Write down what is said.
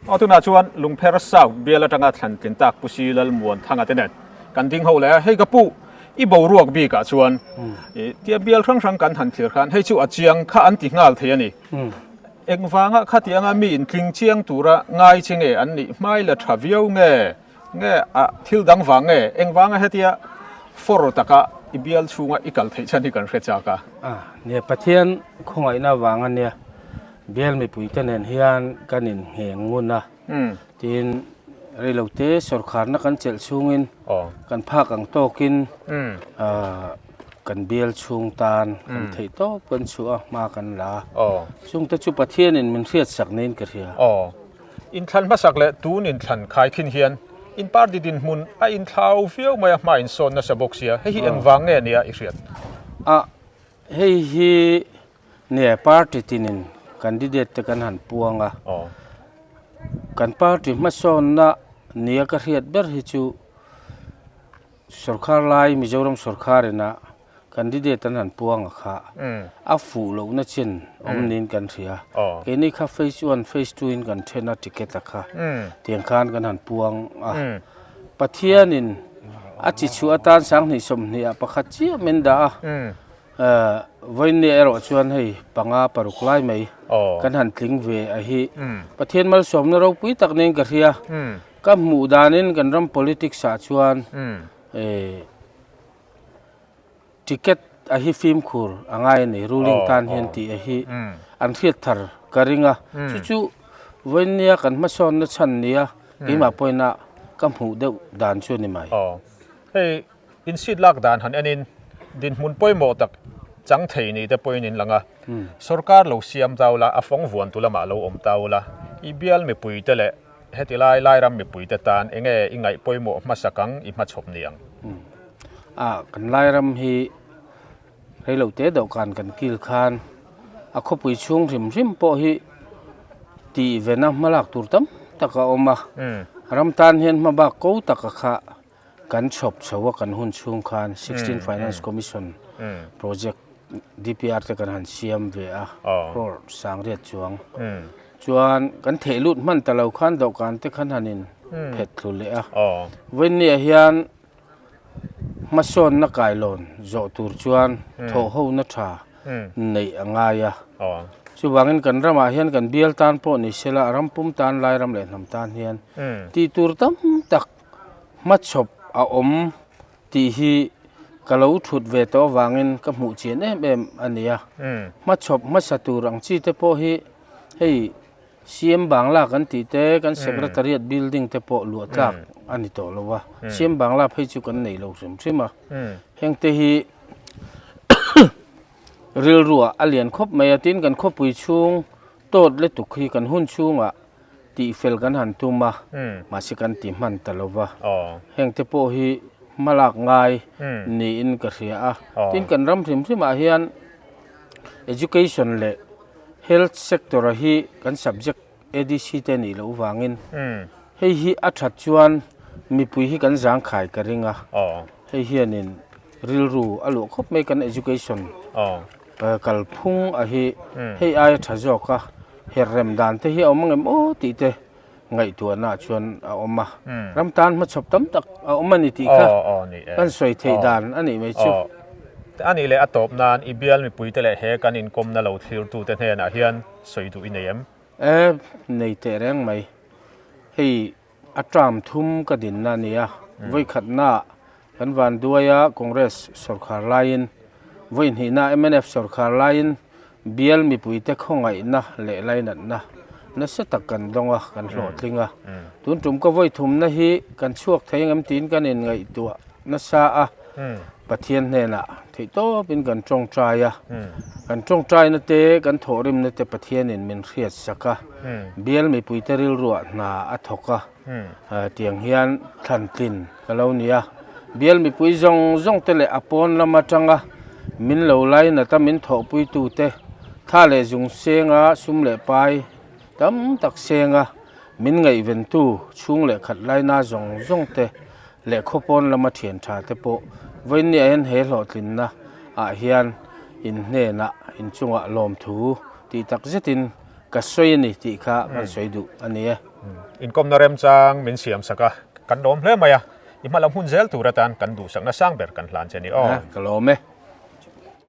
Aw tunah chuan Lungpher South bial atanga thlan tlin tak Pu Si Lalmuanthanga te nen kan ding ho leh a, hei ka pu i boruak bikah chuan tia bial hrang hrang kan han thlir khan hei chu a chiang kha an ti nghal thei a ni. Engvanga khatianga mi intling chiang tura ngai che nge an nih hmai la tha viau nge? Nge a thil dang vang nge? Engvanga hetia for taka i bial chhunga i kal theih chhan hi kan hre chak a. A, nia Pathian khawngaihna vang a nia, bial mipuite nen hian kan inngheng ngun a, tin reilote sawrkharna kan chelh chhungin kan phak ang tawkin kan bial chhung tan kan theih tawp kan chhuah a, hma kan la a, chungte chu Pathianin min hriatsak niin ka hria. Inthlan hmasak leh tun inthlan khai khin hian in party dinhmun a inthlau viau mai a, hma insawn nasa bawk sia, hei hi engvang nge nia i hriat? A, hei hi nia party tinin candidate te kan han puang a, kan party hmasawnna nia ka hriat ber hi chu sorkar lai Mizoram sorkar ina Candidate an han puang a kha a fuh lohna chin awm niin kan hria. Keini kha phase one, phase two in kan then a ticket a kha tiang khan kan han puang a. Pathianin a chi chhuah atan sanghnih sawmhnih ah pakhat chiah min dah a, vawiinni erawh chuan hei panga paruk lai mai kan han tling ve a hi. Pathian malsawmna ropui tak niin ka hria. Ka hmuh danin kan ram politics ah chuan Ticket a hi fimkhur a ngai a ni, ruling tan hian tih a hi an hriat thar ka ring a, chu chu vawinia kan hmasawnna chhan nia keimah pawhin a ka hmuh deuh dan chu a ni mai. Aw, hei in seat lak dan han enin dinhmun pawimawh tak chang thei ni te pawhin in lang a, sorkar lo siam tau la, a fawng vuan tu lamah lo awm tau la, i bial mipui te leh Heti lai Lairam mipuite tan enge i ngaih pawimawh hmasak ang i hmachhawp ni ang? A, kan Lairam hi reilote dawhkan kan kil khan a khawpui chhung hrim hrim pawh hi tih vena hmalak tur tam tak a awm a, ram tan hian hmabak ko taka kha kan chhawp chho a kan hun chhung khan sixteen finance commission project D_P_R te kan han siam ve a crore sangriat chuang chuan kan theh lut hman ta lo khan dawhkan te khan han in phet thlu leh a vawiinni ah hian hmasawnna kailawn zawh tur chuan thawh ho na tha neih a ngai a chuvangin kan ramah hian kan bial tan pawh ni sela a ram pum tan lai ram leh hnam tan hian tih tur tam tak hmachhawp a awm tih hi ka lo thut ve tawh avangin ka hmuh chian em em a ni a. Hmachhawp hmasa tur ang chi te pawh hi hei CM Bangla kan tih te kan Secretariat building te pawh luah tlak a ni tawh lo a, CM Bangla phei chu kan nei lo hrim hrim a. Heng te hi rilruah a lian khawp mai a, tin kan khawpui chhung tawt lutuk hi kan hun chhungah tihfel kan han tum a, mahse kan ti hman ta lo va. Heng te pawh hi hmalak ngai niin ka hria a. Tin kan ram hrim hrimah hian education leh health sector-a hi kan subject ADC te nih loh vangin hei hi a that chuan mipui hi kan zangkhai ka ring a. Hei hianin rilru a luah khawp mai kan education kalphung a hi hei aia tha zawk a. Her rem dan te hi a awm angem aw tih te ngaihtuahna ah chuan a awm a, ram tan hmachhawp tam tak a awm a ni tih kha kan sawi theih dan a nih mai chu. A nih leh a tawp nan i bial mipui te leh he kan inkawmna lo thlirtu te hnenah hian sawi duh i nei em? E, nei teh reng mai. Hei A term thum ka dinna a ni a, vawikhatnaah kan vanduaia Congress sawrkhar laiin, vawihnihna mnf sawrkhar laiin bial mipuite khawngaihna leh lainatna nasa tak kan dawng a, kan hlawhtling a. Tun tum ka vawithumna hi kan chhuak thei angem tiin kan inngaihtuah nasa a, Pathian hnenah theihtawpin kan tawngtai a, kan tawngtaina te kan thawhrimna te Pathianin min hriatsak a, bial mipuite rilruah hna a thawk a, tiang hian thlantlin ka lo ni a, bial mipui zawng zawng te leh a pawn lam atanga min lo lainat a min thawhpuitute thla leh zung senga sum leh pai tam tak senga min ngaihventu chhung leh khat laina zawng zawng te leh khawpawn lama thian tha te pawh vawiinniah hian he hlawhtlinna ah hian in hnenah in chungah lawmthu tih tak zetin ka sawi a ni tih kha kan sawi duh a ni e. Inkawmna remchang min siam sak a, kan lawm hle mai a, i hma lam hun zel tur atan kan duhsakna sang ber kan hlan che ni aw. Ka lawm e.